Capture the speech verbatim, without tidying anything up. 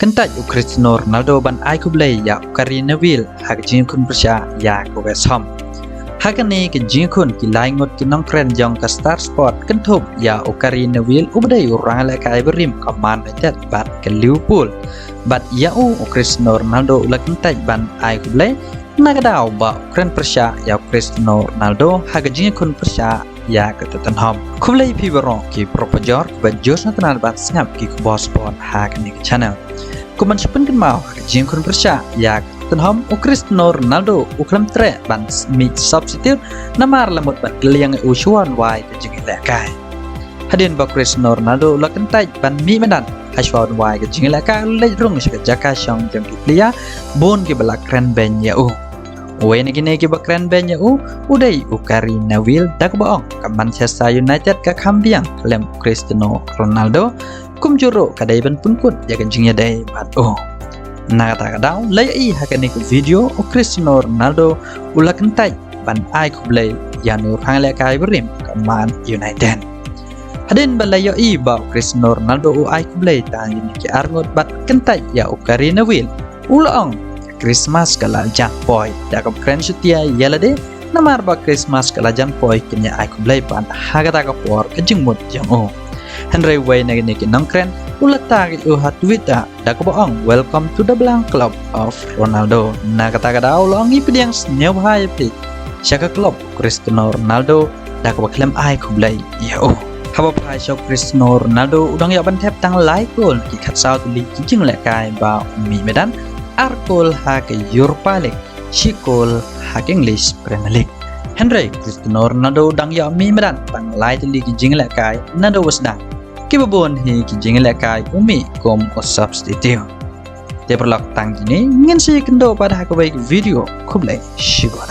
Kyntait u Cristiano Ronaldo ban ai khublei ïa u Gary Neville ha ka jingïakhun pyrshah ïa ka West Ham. Ha kane ka jingïakhun, ki lai ngut ki nongkren jong ka Star Sport kynthup ïa u Gary Neville uba dei u rangïalehkai barim ka Man United bad ka Liverpool. Bad ïa u, u Cristiano Ronaldo u la kyntait ban ai khublei na ka daw ba u kren pyrshah ïa u Cristiano Ronaldo ha ka jingïakhun pyrshah ïa ka Tottenham. Khublei phi baroh ki paralok bajur kiba ju sngewtynnat ban sngap ki khubor sport ha kane ka channel. Kum ban sa pynkynmaw, ha ka jingïakhun pyrshah ïa ka Tottenham, u Cristiano Ronaldo u khlem treh ban mih substitute namar la mut ban kylliang ïa u shuwa ban wai ka jingïalehkai. Hadien ba u Cristiano Ronaldo u la kyntait ban mih madan ha shuwa ban wai ka jingïalehkai, u la leit rung sha ka jaka shong jong ki player bun kiba la kren beiñ ïa u. Uwei na kine kiba kren beiñ ïa u u dei u Gary Neville, da kaba ong ka Manchester United ka kham biang khlem u Cristiano Ronaldo, kumjuh ruh ka dei ban pynkut ïa ka jingïadei bad u. Na kata ka daw, la ïohi ha kane ka video u Cristiano Ronaldo u la kyntait ban ai khublei ïa une u rangïalehkai barim ka Man United. Hadien ba la ïohi ba u Cristiano Ronaldo u ai khublei tang ïa kine ki arngut bad kyntait ïa u Gary Neville, u la ong, "Ka Christmas ka la jan poi." Da kaba kren shatia ïa lade, namar ba Christmas ka la jan poi, kin ïa ai khublei pat ha kata ka por ka jingmut jong u. Hynrei uwei na kine ki nongkren u la tag ïa u ha Twitter da kaba ong, "Welcome to the blank club of Ronaldo." Na kata ka daw u la ong, "Ngi pdiang sngewbha ïa phi sha ka club Cristiano Ronaldo," da kaba khlem ai khublei ïa u. Haba phai sha u Cristiano Ronaldo, u dang ïoh ban thep tang lai kol na ki khatsaw tylli ki jingïalehkai ba u mih madan, ar kol ha ka Europa League, shi kol ha ka English Premier League. Hynrei u Cristiano Ronaldo u dang ïoh mih madan tang lai tylli ki jingïalehkai naduh ba sdang, kiba bun hi ki jingïalehkai u mih kum u substitute. Te paralok, tang kine, ngin sa ïakynduh pat ha kawei ka video. Khublei shibun.